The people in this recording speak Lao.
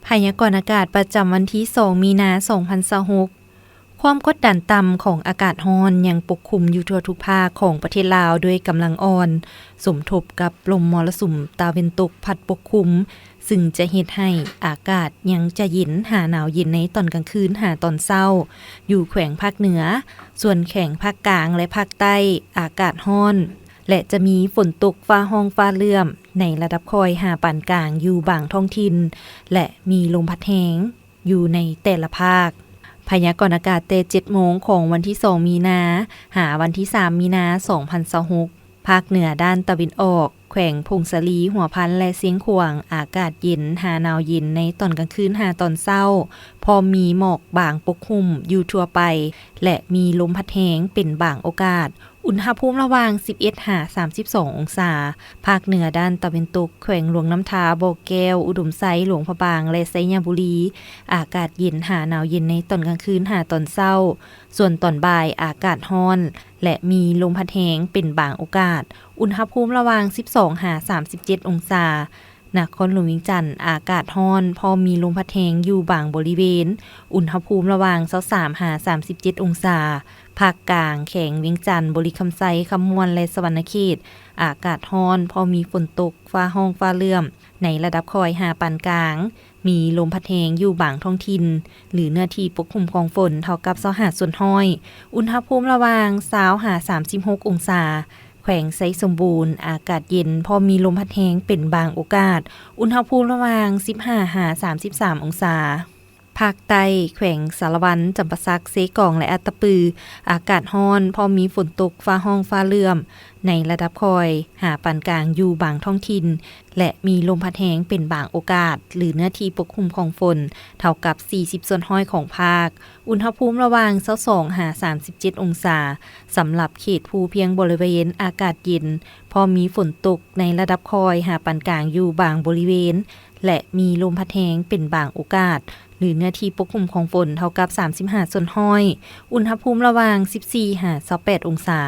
ພະຍາກອນອາກາດປະຈຳວັນທີສອງ ມີນາ ສອງພັນຊາວຫົກ. ຄວາມກົດດັນຕ່ຳຂອງອາກາດຮ້ອນຍັງປົກຄຸມຢູ່ທົ່ວທຸກພາກຂອງປະເທດລາວດ້ວຍກຳລັງອ່ອນ, ສົມທົບກັບລົມມໍລະສຸມຕາເວັນຕົກພັດປົກຄຸມ, ຊຶ່ງຈະເຮັດໃຫ້ອາກາດຍັງຈະເຢັນຫາໜາວເຢັນໃນຕອນກາງຄືນຫາຕອນເຊົ້າ ຢູ່ແຂວງພາກເໜືອ, ສ່ວນແຂວງພາກກາງ ແລະ ພາກໃຕ້ ອາກາດຮ້ອນ ແລະ ຈະມີຝົນຕົກຟ້າຮ້ອງຟ້າເຫຼື້ອມໃນລະດັບຄ່ອຍຫາປານກາງຢູ່ບາງທ້ອງຖິ່ນ ແລະ ມີລົມພັດແຮງຢູ່ໃນແຕ່ລະພາກ. ພະຍາກອນອາກາດແຕ່ເຈັດໂມງຂອງວັນທີສອງ ມີນາ ຫາວັນທີສາມ ມີນາ ສອງພັນຊາວຫົກ, ພາກເໜືອດ້ານຕາເວັນອອກ, ແຂວງຜົ້ງສາລີ, ຫົວພັນ ແລະ ຊຽງຂວາງ ອາກາດເຢັນຫາໜາວເຢັນໃນຕອນກາງຄືນຫາຕອນເຊົ້າ, ພ້ອມມີໝອກບາງປົກຫຸ້ມຢູ່ທົ່ວໄປ ແລະ ມີລົມພັດແຮງເປັນບາງໂອກາດ. ອຸນຫະພູມລະຫວ່າງສິບເອັດຫາສາມສິບສອງອົງສາ. ພາກເໜືອດ້ານຕາເວັນຕົກ, ແຂວງຫຼວງນ້ຳທາ, ບໍ່ແກ້ວ, ອຸດົມໄຊ, ຫຼວງພະບາງ ແລະ ໄຊຍະບູລີ, ອາກາດເຢັນຫາໜາວເຢັນໃນຕອນກາງຄືນຫາຕອນເຊົ້າ, ສ່ວນຕອນບ່າຍອາກາດຮ້ອນ ແລະ ມີລົມພັດແຮງເປັນບາງໂອກາດ. ອຸນຫະພູມລະຫວ່າງສິບສອງຫາສາມສິບເຈັດອົງສາ. ນະຄອນຫຼວງວຽງຈັນ ອາກາດຮ້ອນ ພ້ອມມີລົມພັດແຮງຢູ່ບາງບໍລິເວນ, ອຸນຫະພູມລະຫວ່າງຊາວສາມຫາສາມສິບເຈັດອົງສາ. ພາກກາງ, ແຂວງວຽງຈັນ, ບໍລິຄຳໄຊ, ຄຳມ່ວນ ແລະ ສະຫວັນນະເຂດ, ອາກາດຮ້ອນ ພໍມີຝົນຕົກ, ຟ້າຮ້ອງ, ຟ້າເຫຼື້ອມ ໃນລະດັບຄ່ອຍຫາປານກາງ, ມີລົມພັດແຮງຢູ່ບາງທ້ອງຖິ່ນ ຫຼື ເນື້ອທີ່ປົກຄຸມຂອງຝົນເທົ່າກັບຊາວຫ້າສ່ວນຮ້ອຍ, ອຸນຫະພູມລະຫວ່າງຊາວຫາສາມສິບຫົກອົງສາ. ແຂວງໄຊສົມບູນ, ອາກາດເຢັນ, ພໍມີລົມພັດແຮງເປັນບາງໂອກາດ, ອຸນຫະພູມລະຫວ່າງສິບຫ້າຫາສາມສິບສາມອົງສາ. ພາກໃຕ້, ແຂວງສາລະວັນ, ຈຳປາສັກ, ເຊກອງ ແລະ ອັດຕະປື, ອາກາດຮ້ອນ, ພໍມີຝົນຕົກ, ຟ້າຮ້ອງ, ຟ້າເຫຼື້ອມ ໃນລະດັບຄ່ອຍຫາປານກາງຢູ່ບາງທ້ອງຖິ່ນ ແລະ ມີລົມພັດແຮງເປັນບາງໂອກາດ ຫຼື ເນື້ອທີ່ປົກຄຸມຂອງຝົນເທົ່າກັບສີ່ສິບສ່ວນຮ້ອຍຂອງພາກ, ອຸນຫະພູມລະຫວ່າງຊາວສອງຫາສາມສິບເຈັດອົງສາ. ສຳລັບເຂດພູພຽງບໍລິເວນ ອາກາດເຢັນ, ພໍມີຝົນຕົກໃນລະດັບຄ່ອຍຫາປານກາງຢູ່ບາງບໍລິເວນ ແລະ ມີລົມພັດແຮງເປັນບາງໂອກາດ ຫຼື ເນື້ອທີ່ປົກຄຸມຂອງຝົນເທົ່າກັບສາມສິບຫ້າສ່ວນຮ້ອຍ, ອຸນຫະພູມລະຫວ່າງສິບສີ່ຫາຊາວແປດອົງສາ.